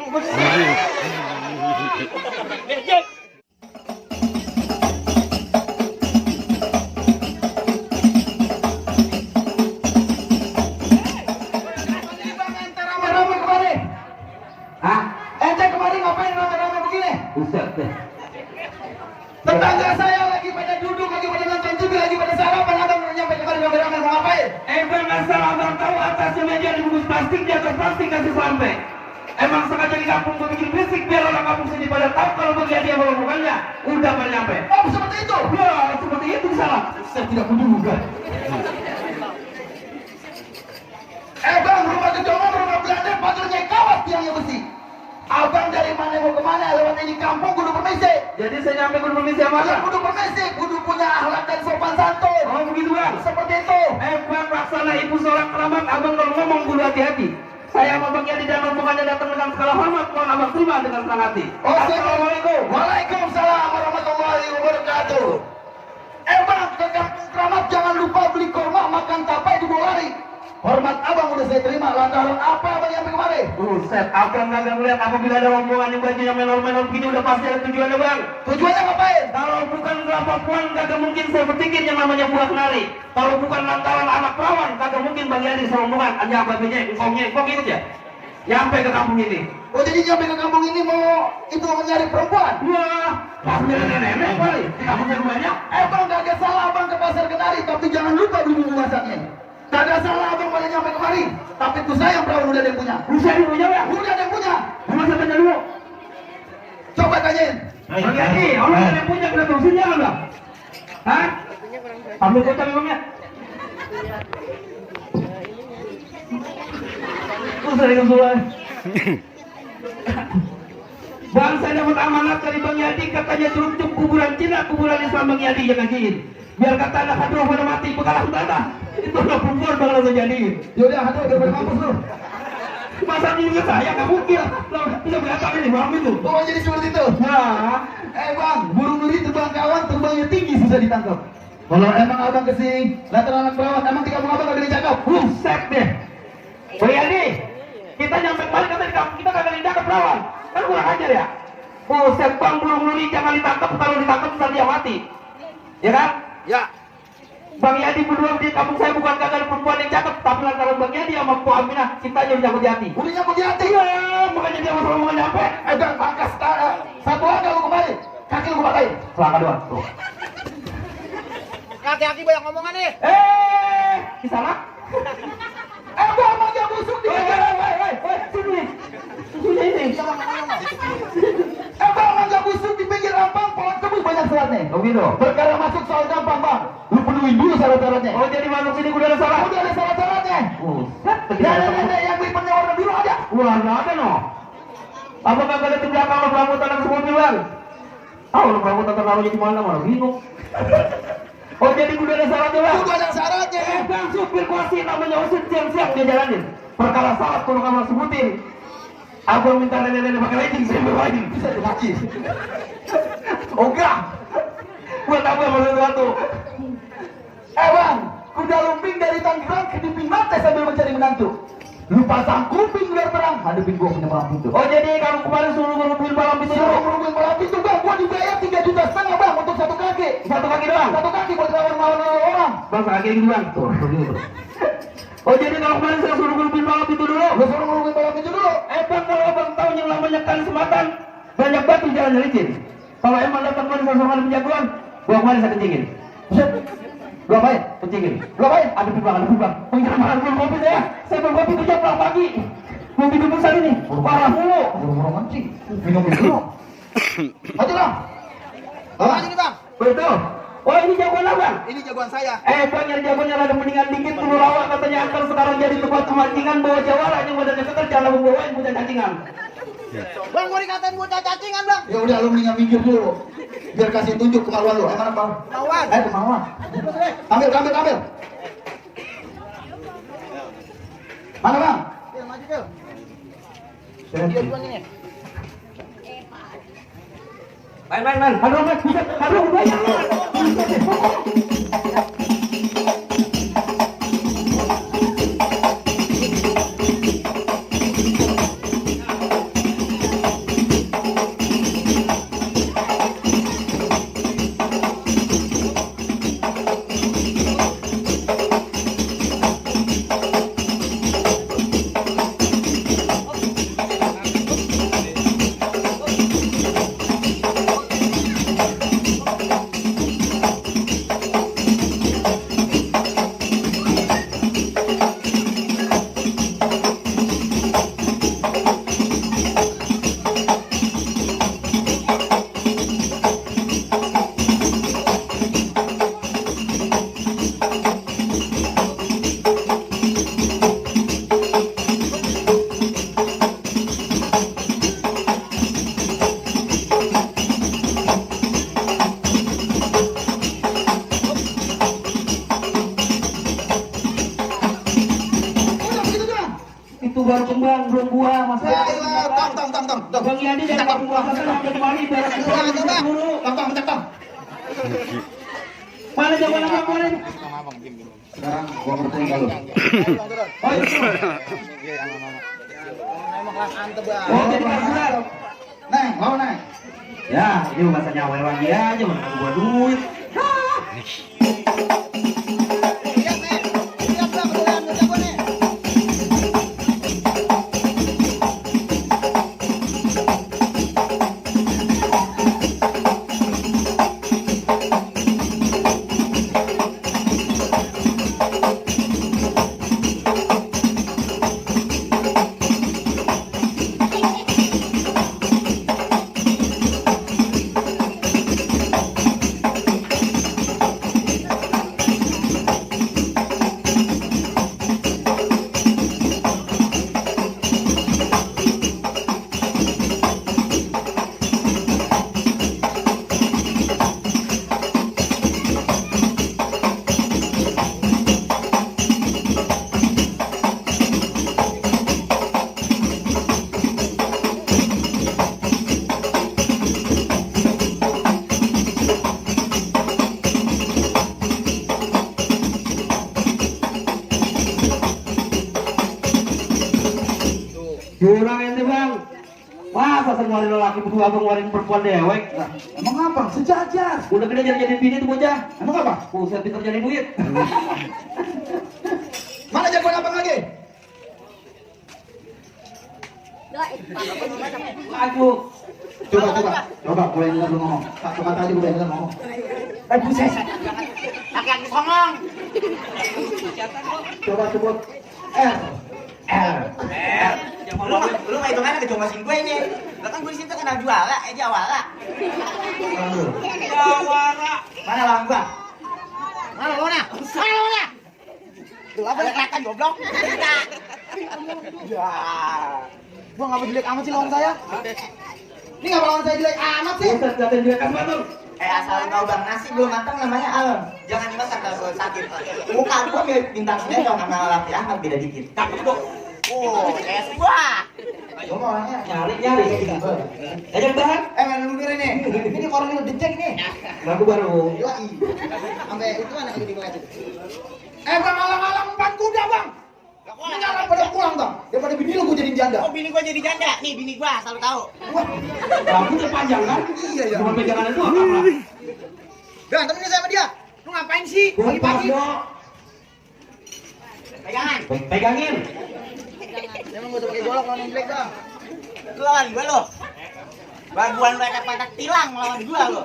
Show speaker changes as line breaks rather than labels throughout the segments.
Tetangga saya lagi pada duduk, lagi pada nonton TV, lagi pada sarapan. Abang udah nyampe kemari rame-rame mau ngapain?
Bang, asal abang tahu atasnya meja dibungkus plastik, di atas plastik kasih sampai. Emang sengaja di kampung gue bikin berisik biar orang kampung sini pada tahu kalau bagian dia bawa bukannya udah pada nyampe.
Oh, seperti itu?
Ya, seperti itu salah.
Saya tidak menduga. Bang, rumah gedongan, rumah Belanda, pagarnya kawat tiangnya besi. Abang dari mana mau kemana? Lewat ini kampung kudu permisi.
Jadi saya nyampe kudu permisi sama
Ya, kudu permisi, kudu punya akhlak dan sopan santun.
Oh begitu bang?
Seperti itu.
Bang, laksana ibu seorang kerabat, abang kalau ngomong kudu hati-hati. Saya sama Bang Yadi dan rombongannya datang dengan segala hormat, mohon abang terima dengan senang hati.
Assalamualaikum. Waalaikumsalam warahmatullahi wabarakatuh. Bang, ke kampung keramat jangan lupa beli korma, makan tapai, dibawa lari. Hormat abang udah saya terima, lantaran apa abang yang kemarin?
Set, abang kagak ngeliat apabila ada rombongan yang bajunya menor-menor begini udah pasti ada tujuannya bang.
Tujuannya ngapain?
Kalau bukan kelapa puan kagak mungkin saya petikin yang namanya buah kenari. Kalau bukan lantaran anak perawan kagak mungkin Bang Yadi serombongan hanya babenya, engkong ikut ya. Nyampe ke kampung ini.
Oh jadi nyampe ke kampung ini mau itu mencari perempuan?
Wah, pas nenek-nenek kali. Di kampung yang banyak.
Bang kagak salah abang ke pasar kenari, tapi jangan lupa beli bumbu masaknya. Kagak salah abang pada nyampe kemari, tapi itu saya yang perawan udah ada yang punya.
Bisa di punya ya?
Udah ada yang punya.
Emang saya tanya dulu.
Coba tanyain.
Bang Yadi, orang ada yang punya kena terusin jangan bang? Hah? Ambil kota memangnya? Sering kesulitan. Bang, saya dapat amanat dari Bang Yadi, katanya celuk-celuk kuburan Cina, kuburan Islam Bang Yadi yang ngajiin. Biar kata anak haduh pada mati bekalah tanah. Itu udah perempuan Bang langsung jadiin.
Yaudah haduh udah pada mampus lu.
Masa dulu ke saya nggak mungkin. Lo bisa berdatang ini malam itu.
Oh jadi seperti itu.
Nah,
Bang, burung duri terbang kawan, terbangnya tinggi susah ditangkap. Kalau emang abang kesini, lantaran anak perawat, emang di kampung abang kagak dicakap.
buset deh. Bang Yadi, kita nyampe kemarin kata di kampung kita kagak ditangkap perawan. Kan kurang ajar ya. Buset bang, burung duri jangan ditangkap, kalau ditangkap bisa dia mati. Ya kan?
Ya.
Bang Yadi berdua di kampung saya bukan kagak ada perempuan yang cakep, tapi lantaran Bang Yadi sama Bu Aminah cintanya udah nyambut hati.
Udah nyambut di hati.
Iya, makanya dia masuk rombongan nyampe.
Bang, pangkas satu aja lu kembali. Kaki lu pakai.
Selangkah doang. Tuh.
Hati-hati banyak ngomongan nih.
Di sana?
Bang, mangga busuk di
Sini. Sini ini.
Bang, mangga busuk di pinggir ampang, pohon kebun banyak syaratnya.
Oh gitu.
Perkara masuk soal gampang, Bang. Lu penuhi dulu syarat-syaratnya.
Oh jadi masuk sini udah ada salah.
Udah ada syarat-syaratnya.
Buset.
Nenek-nenek yang klipernya warna biru ada.
Wah, nggak ada no. Apa kagak ada di belakang lo perabotan anak semua bilang? Tahu lo perabotan taruhnya di mana? Mana bingung. Oh jadi udah ada syaratnya bang?
Udah ada syaratnya.
Bang supir kuasin namanya Usin siap-siap dia jalanin. Perkara salah kalau kamu sebutin. Abang minta nenek-nenek pakai lighting, saya berwajib.
Bisa dimaki.
Oh enggak. Buat apa sama sesuatu?
Bang, kuda lumping dari Tangerang ke Diping Mate sambil mencari menantu. Lu pasang kuping biar terang, hadapin gua punya malam itu.
Oh jadi kamu kemarin suruh ngerubin malam itu?
Suruh ngerubin malam itu bang, gua dibayar 3,5 juta bang untuk satu kaki.
Satu kaki doang?
Satu kaki buat lawan orang.
Bang kaki gitu bang. Tuh, begitu. Oh jadi kalau kemarin saya suruh ngerubin malam itu dulu?
Lu suruh ngerubin malam itu dulu.
Bang kalau abang tahu yang namanya kali Sematan, banyak batu jalan licin. Kalau emang datang kemarin sama penjagoan, gua kemarin saya kencingin.
Lu apain?
Kencingin.
Lu apain?
Ada pibang. Pengen makan belum kopi saya. Saya belum kopi kerja pulang pagi. Mau minum besar ini. Parah mulu.
Buru-buru mancing. Minum dulu. Maju bang.
Bang, ini bang.
Betul. Oh ini jagoan abang?
Ini jagoan saya.
Bang yang jagoannya ada mendingan dikit dulu lawak katanya antar sekarang jadi tempat pemancingan bawa jawara yang badannya kekal jangan membawain punya cacingan.
Bang, gua dikatain bocah cacingan bang.
Ya udah lu mendingan minggir dulu. Biar kasih tunjuk kemaluan lu. Mana bang?
Kemaluan.
Kemaluan. Ambil. Mana bang?
Bil, maju Bil.
Saya
Dia duluan ini.
Main. Aduh, bayar lu. Itu baru kembang, belum buah. Mas.
Tong.
Bang Yadi dari Kampung Selatan sampai kemari.
Tong.
Mana jawaban abang kemarin?
Sekarang gua bertanya kalau.
Oh, itu.
Memang kelas ante bang.
Oh, jadi parfuran.
Neng, mau neng.
Ya, ini bahasanya awal lagi aja, mana gua duit.
Lihat nih. Lihat bang, kemudian jago nih.
Curang ente bang. Masa ngeluarin lelaki berdua, abang ngeluarin perempuan dewek?
Lah, emang apa? Sejajar.
Udah gede jadi bini tuh bocah.
Emang apa?
Buset, pinter jadi duit.
Mana jagoan abang lagi?
Lagu.
Coba, boleh dengar lu ngomong. Satu kata aja boleh dengar ngomong.
Buset.
Laki-laki songong.
Coba sebut R.
Lu mah hitungannya kejomasin gue ini. Lah kan gue di situ kenal juara, Jawara. Mana lawan gua? Mana lawannya? Tuh apa kelihatan goblok? Ya. Gua enggak jelek amat sih lawan saya. Ini enggak lawan saya jelek amat sih.
Buset, katain dia kan tuh.
Asal tahu bang nasi belum matang namanya Alon. Jangan dimasak kalau sakit. Muka gua mirip bintang sinetron sama Raffi Ahmad beda dikit.
Cakep dong.
Oh, es gua.
Gua mau orangnya
Nyari. Ajak bahan.
Mana lu kira nih? Ini koronil dicek nih.
Lagu baru.
Yoi. Sampai itu anak itu dikasih.
Bang, alang-alang empat kuda bang. Ini orang pada pulang bang. Daripada bini lu gua jadiin janda.
Oh, bini gua jadi janda. Nih bini gua, selalu tahu.
Lagu terpanjang kan?
Iya, iya.
Cuma pegangan itu apa lah?
Dan temenin sama dia. Lu ngapain sih? Pagi-pagi. Pegangan.
Pegangin.
Emang gua tuh pakai golok lawan Black bang. Lu lawan gua lo. Baguan mereka patak tilang lawan gua lo.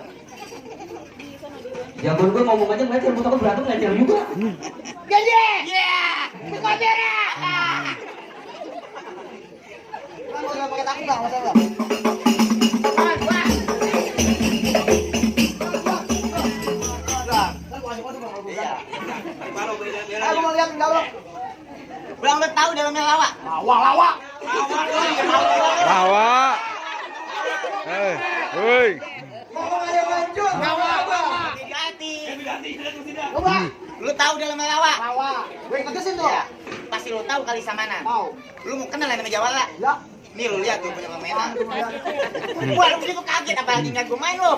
Jagoan gue ngomong aja ngecer, gue takut berantem ngecer juga.
Gaje! Iya! Bukan merah! Bang, gua pakai takut bang, masa bang? Bang! Aku mau lihat mendalam. Bang, lu tahu dalamnya lawa? Lawa.
Hei.
Ngomong aja lanjut. Lawa apa? Diganti. Coba. Lu tahu dalamnya lawa? Lawa. Gue ngegesin tuh. Ya. Pasti lu tahu kali Samana. Tahu. Lu mau kenal sama Jawara? Ya. Nih lu lihat tuh punya mainan. Wah, lu begitu kaget apalagi nggak gue main lu.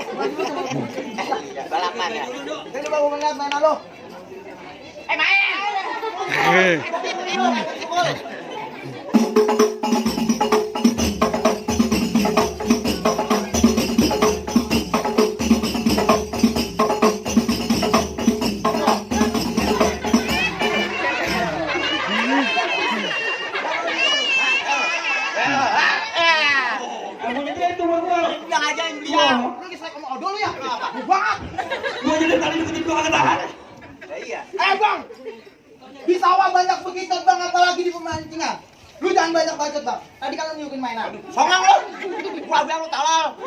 Balapan ya. Ini coba gue ngeliat mainan lu. Main. Bang, di sawah banyak begitu bang, apalagi di pemancingan. Lu jangan banyak bacot bang. Tadi kan lu nyukin mainan. Songong lu. Gua bilang lu tolol.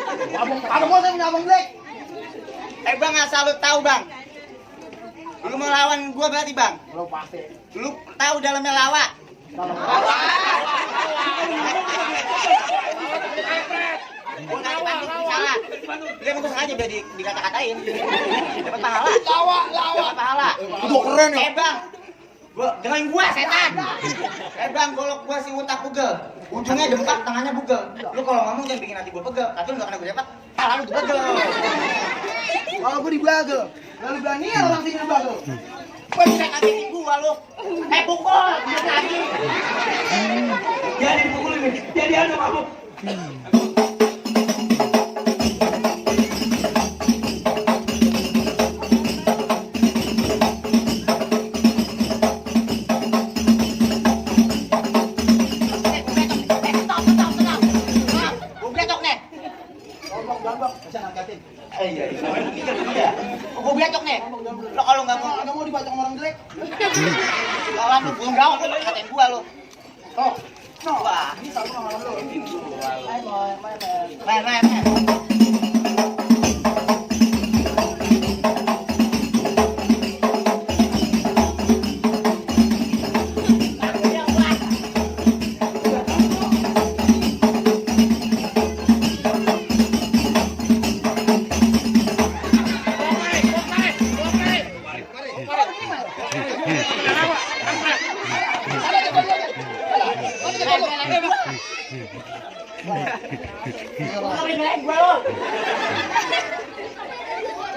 Ada mau saya punya abang Black. Bang, asal lu tahu bang. Lu mau lawan gua berarti bang. Lu pasti. Lu tahu dalamnya lawa. Lawa. Gua nggak pasti salah. Dia mau sengaja biar dikata-katain. Dapat pahala. Lawa. Dapat pahala. Udah keren ya. Bang. Dengerin gua setan. Bang, golok gua si utak pegel. Ujungnya jempak, tangannya bugel. Lu kalau ngomong jangan bikin hati gua pegel. Tapi lu enggak kena gua dapat, pala lu pegel.
Kalau gue dibagel, lalu berani ya orang sini dibagel.
Gua bisa kagetin gua lu. Pukul, dia lagi.
Jadi pukul ini, jadi anu mabuk.
Gue belecok nih. Lo kalau nggak mau
dibacok sama orang jelek.
kalau lu belum jawab, lu katain gua lu.
Oh, no.
Wah,
Ini selalu sama lu.
main.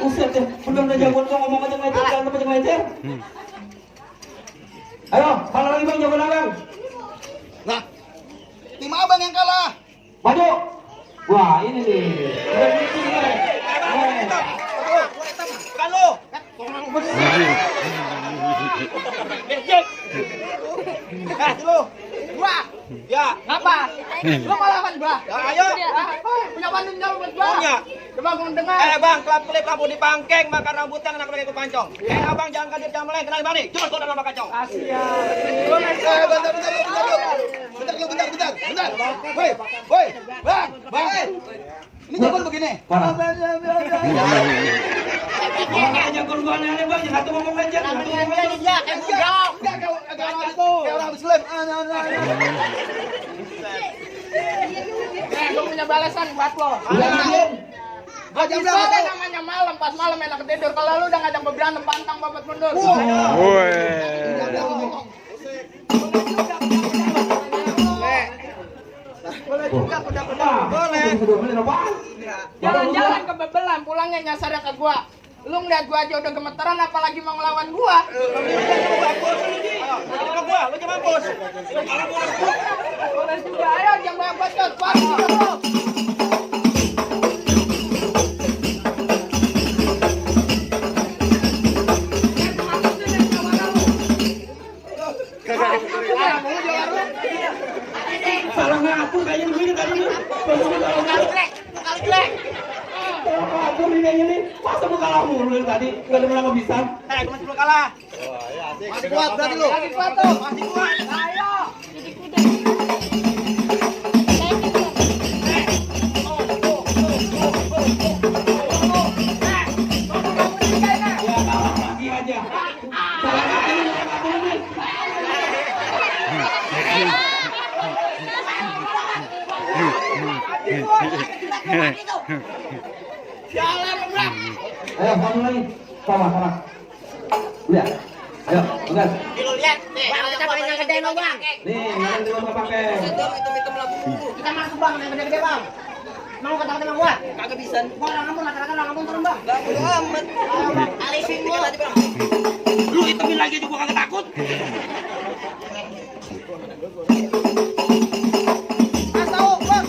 Buset deh, udah jagoan kok ngomong aja mecer, jangan apa mecer. Ayo, kalah lagi bang, jagoan abang.
Nah, tim abang yang kalah.
Maju. Wah, ini nih.
Kalau dulu. Gua. Ya,
Apa? Lu mau lawan gua?
ayo.
Punya banding jauh buat gua.
Punya.
Coba gua dengar.
Bang, kelap-kelip lampu di pangkeng, makan rambutan, anak pakai itu pancong. Abang jangan kaget jangan meleng, kenal bani. Cuma kau dalam kacau.
Bentar. Woi. Bang. Ini jagoan begini.
Mana? Jagoan gua aneh bang, jangan tuh ngomong mecer.
Kayak orang habis lem. Gua punya balasan buat lo. Gua jam berapa namanya malam, pas malam enak tidur. Kalau lu udah ngajak berantem, pantang babat mundur. Boleh juga kuda-kuda.
Boleh.
Jalan-jalan ke Bebelan, pulangnya nyasar ke gua. Lu ngeliat gua aja udah gemeteran, apalagi mau ngelawan gua.
Lu cuma bos.
Boleh juga, ayo jangan banyak bacot.
Salah ngaku kayaknya begini tadi nih. Kabur ini kayaknya nih. Masa gua kalah mulu dari tadi? Gak ada menang kebisan.
Gua masih belum kalah.
Masih kuat berarti lu. Masih kuat tuh.
Masih kuat.
Ayo.
Ya kalah lagi aja. Salah ngaku nih, salah ngaku nih.
Jalan, Bang.
Ayo, kamu lagi. Sama. Lihat. Ayo, enggak.
Lu lihat, nih, kita pakai yang gede lo, Bang.
Nih, yang di rumah pakai.
Kita masuk, Bang, yang gede-gede, Bang. Mau kata-kata sama gua? Kagak bisa. Gua orang kampung, rata-rata orang kampung turun, Bang. Bodo amat. Ayo, Bang, alisin gua.
Lu hitumin lagi aja gua kagak takut.
Mas tahu, Bang.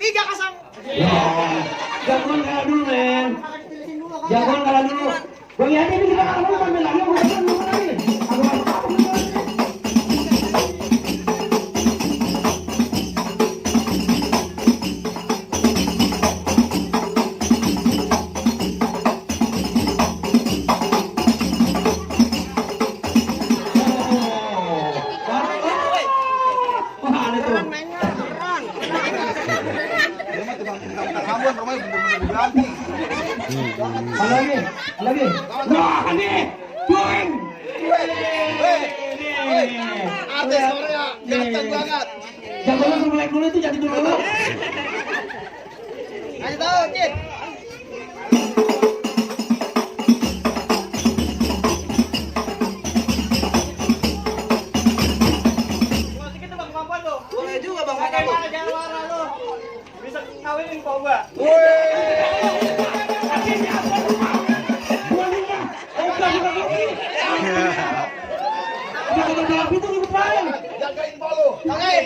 Tiga kasang.
Jagoan kalah dulu, men. Jagoan kalah dulu. Bang Yadi ini kita kalah dulu, main lagi, bukan lagi. Aku masuk apa? Wah, ada tuh. Lagi. Wah, nih. Join.
artis Korea, ganteng banget.
Jagoan lu melek dulu itu jadi dulu.
Ayo tahu, Cid.
Boleh juga Bang Mampu.
Jangan marah lu. Bisa kawinin kau gua.
Jagain bolu.
Oke.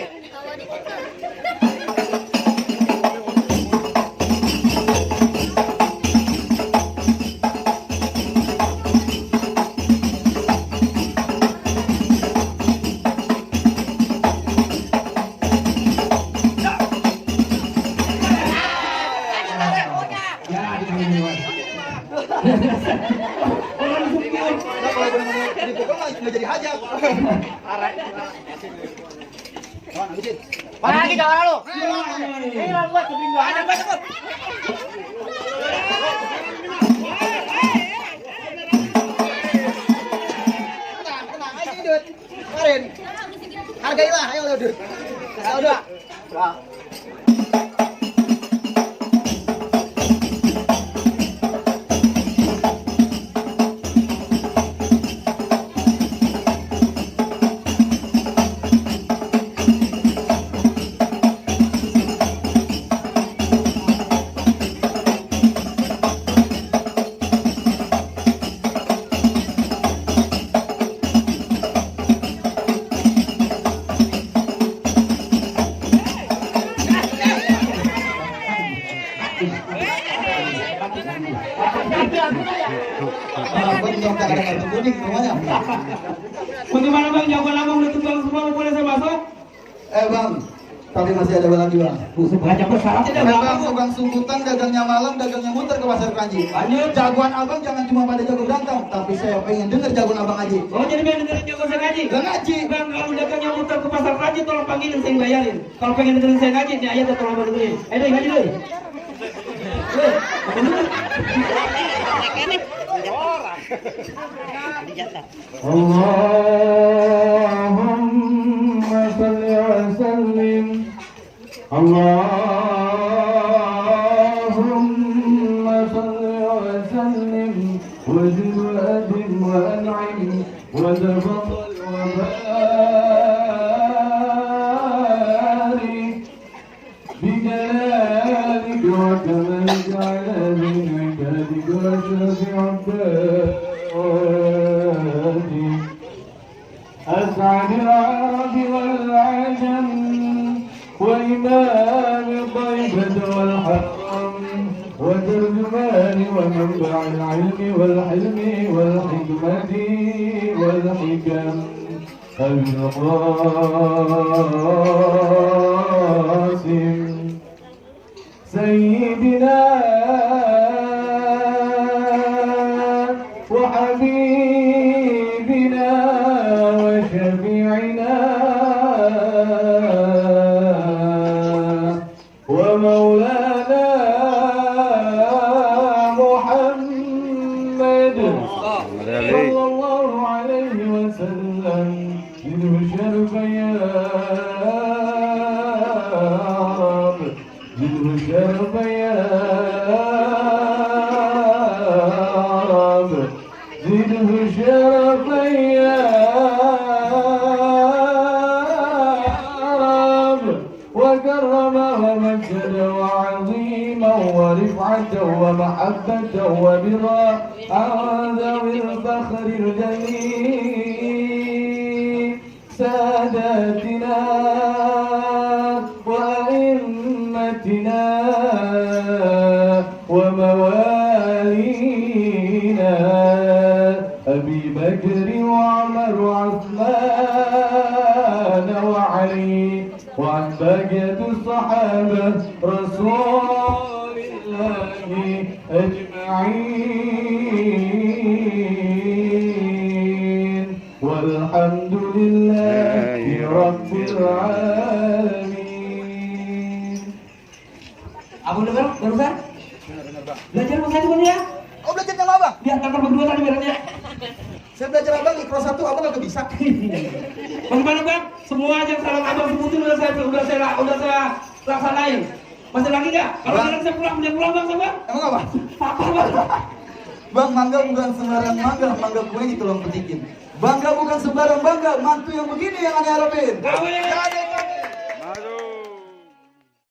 Dipukul nggak jadi hajat.
Mana lagi jangan lu? Ini lah buat kebin gua. Ada buat cepet.
Tenang aja Dut. Kemarin. Hargailah, ayo Dut. Ayo Dut.
Bagaimana bang, jagoan abang udah tunggal semua, boleh saya masuk?
Bang, tapi masih ada lagi bang.
Busuk aja persyaratnya dah
Bang, tukang sungkutan, dagangnya malam, dagangnya muter ke pasar Kranji.
Lanjut.
Jagoan abang jangan cuma pada jago berantem, tapi saya pengen denger jagoan abang aja.
Oh jadi pengen dengerin jagoan saya ngaji?
Gak ngaji.
Bang, kalau dagangnya muter ke pasar Kranji, tolong panggilin, saya bayarin. Kalau pengen dengerin saya ngaji, nih ayat tolong abang dengerin. Ayo deh, ngaji deh.
Allahumma salli wa sallim. Allahumma salli wa sallim. Wazid wa adim wa an'im wa tafaddal wa barik بجلالك وكمالك على من عبادك واشرف عبادك أسعد العرب والعجم وإمام طيبة والحرم وترجمان ومنبع العلم والحلم والحكمة والحكم أبي القاسم سيدنا وحبيبنا وشفيعنا ومولانا محمد صلى الله عليه وسلم ذو الشرف يا رب ذو الشرف يا رب ذو الشرف يا رب وكرمه ومجده وعظيما ورفعة ومحبة وبرا عن ذوي الفخر الجليل ساداتنا وأئمتنا وموالينا أبي بكر وعمر وعثمان وعلي وعن بقية الصحابة رسول الله أجمعين والحمد لله رب العالمين.
Abang dengar barusan? Belajar bahasa itu kan ya?
Oh belajar sama Abang?
Biar kakak berdua tadi beresnya.
Saya belajar abang ikro 1 abang gak bisa.
Bagaimana bang? Semua yang salah abang sebutin udah saya laksanain. Masih lagi nggak? Kalau
Bang.
sekarang saya pulang bang sama.
Emang apa?
Apa bang?
Bang, mangga bukan sembarang mangga gue ditolong petikin. Bangga bukan sembarang bangga, mantu yang begini yang aneh harapin.
Kawin.